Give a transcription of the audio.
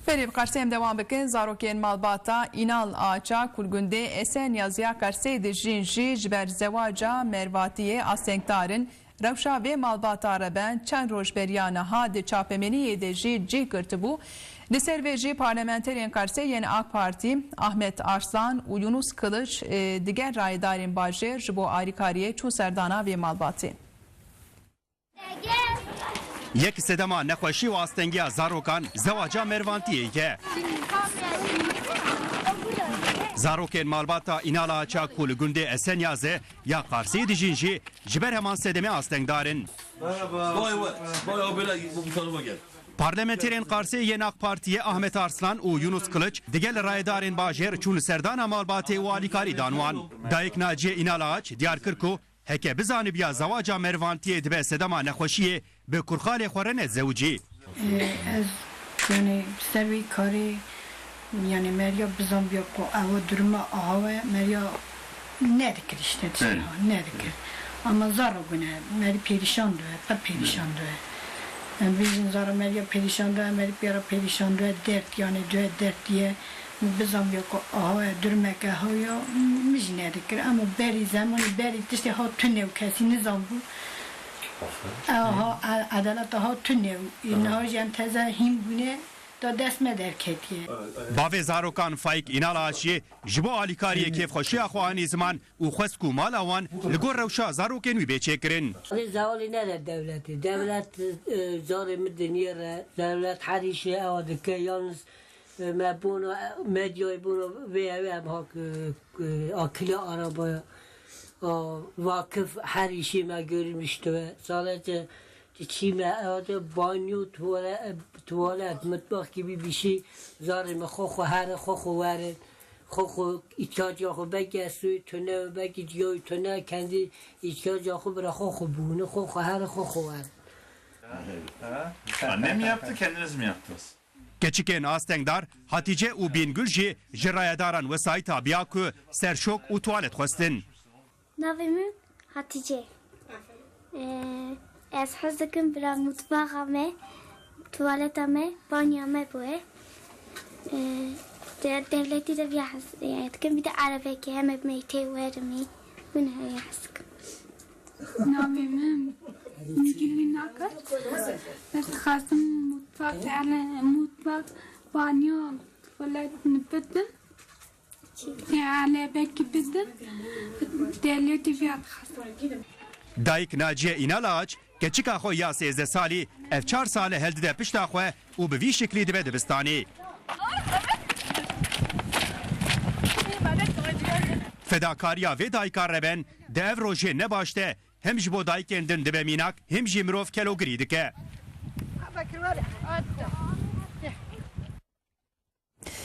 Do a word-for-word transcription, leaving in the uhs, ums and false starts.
Berê bi Qersê em dewam bikin. Zarokên malbata Înal Aça ku li gundê Esenyaziya Qersê dijîn jî ji ber zewaca Mervatiyê astengdar in. Rewşa vê malbata reben çend roj beriya niha di çapemeniyê de jî cih girtibû. Li ser vê jî parlamenterên Qersê yên AK Partî Ahmet Arslan û Yunus Kılıç, e, digel rayedarên bajêr ji bo alîkariyê çû serdana vê malbatê. Yek sedema nexweşî û astengiya zarokan zewaca Mervantiyê ye. Zarokên malbata Înala Aça ku li gundê Esenyazê ya Qarsê dijîn jî ji ber heman sedemê astengdar in. Merhaba. Vay vay. Vay o böyle bu, bu tarafa gel. Parlamenterên Qarsê yên AK Partiyê Ahmet Arslan û Yunus Kılıç digel rayedarên bajêr çûn serdana malbatê û alîkarî dan wan. Dayik Naciye Înal Ağaç diyar kir ku heke bizanibiya zewaca Mervantiyê dibe sedema nexweşiyê, bi kurxalê xwe re nezewicî. Ez, yani, ser wî karê, yani, meriya bizanbiya ku ewa duruma ahawe meriya nedikir işte, Belê. Nedikir. Ama zaro gune, meri perişan due, pir perişan due. Yani, bijin zaro meriya perişan due, meri piyara perişan due, dert, yani, due dert diye. Bizanbiya ku aha durmeke haya, min jî nedikir. Ama berî zemanî, berî tiştê ha tune û kesî nizanbû. Aha, e-, edaleta ha tune û niha jî em teze hîn bûne da dest me derketiye. Bavê zarokan Faik Înal Aşiyê ji bo alîkariyê kêfxweşiya xwe anî ziman û xwest ku mala wan li gor rewşa zarokên wî bê çêkirin. Lê zevalê nede dewletê. Dewlet, e, zarê min diniyê re, dewlet her îşê ewa dike, yalnız Me bono, medyayê bono vê ew em hak, e, akile arabaya. A, Vakif her işê me görmüş dibe. Sadece çi me evde banyo, tuvalet, tuvalet, mutfak gibi bir şey. Zarê me xo xo here, xo xo were. Xo xo ihtiyaca xo belki estoy tune, belki ciyoy tune, kendi ihtiyaca xo bira xo xo bûne, xo xo here, xo xo were. Ha? Annem mi yaptı, kendiniz mi yaptınız? Keçikên astengdar Hatîce û Bîngul jî ji rayedaran wesayîta biya ku serşok û tuwalet xwestin. Navê min Hatîce. Ee, ez hez dikim bira mutfaxa me, tuwaleta me, banya me bûye. Ee, de, devletî de biya hez, yani, dikim bir de erebekê heme meytê werimî. Bune ya hez dikim. Navê min Nîgîlî Nakat. Ez dixwazim mutfak, ele, mutfak, banyo, tuvalet bidin. Ele belkî bidin. Devletî vê dixwazim. Dayik Naciye Înal Ağaç, keçika xwe ya sêzdeh salî ev çar sal e heldide pişta xwe û bi vî şiklî dibe dibistanê. Fedakariya vê dayika reben di ev rojê ne baş de hem ji bo dayikên din dibe mînak, hem jî mirov kelogirî dike.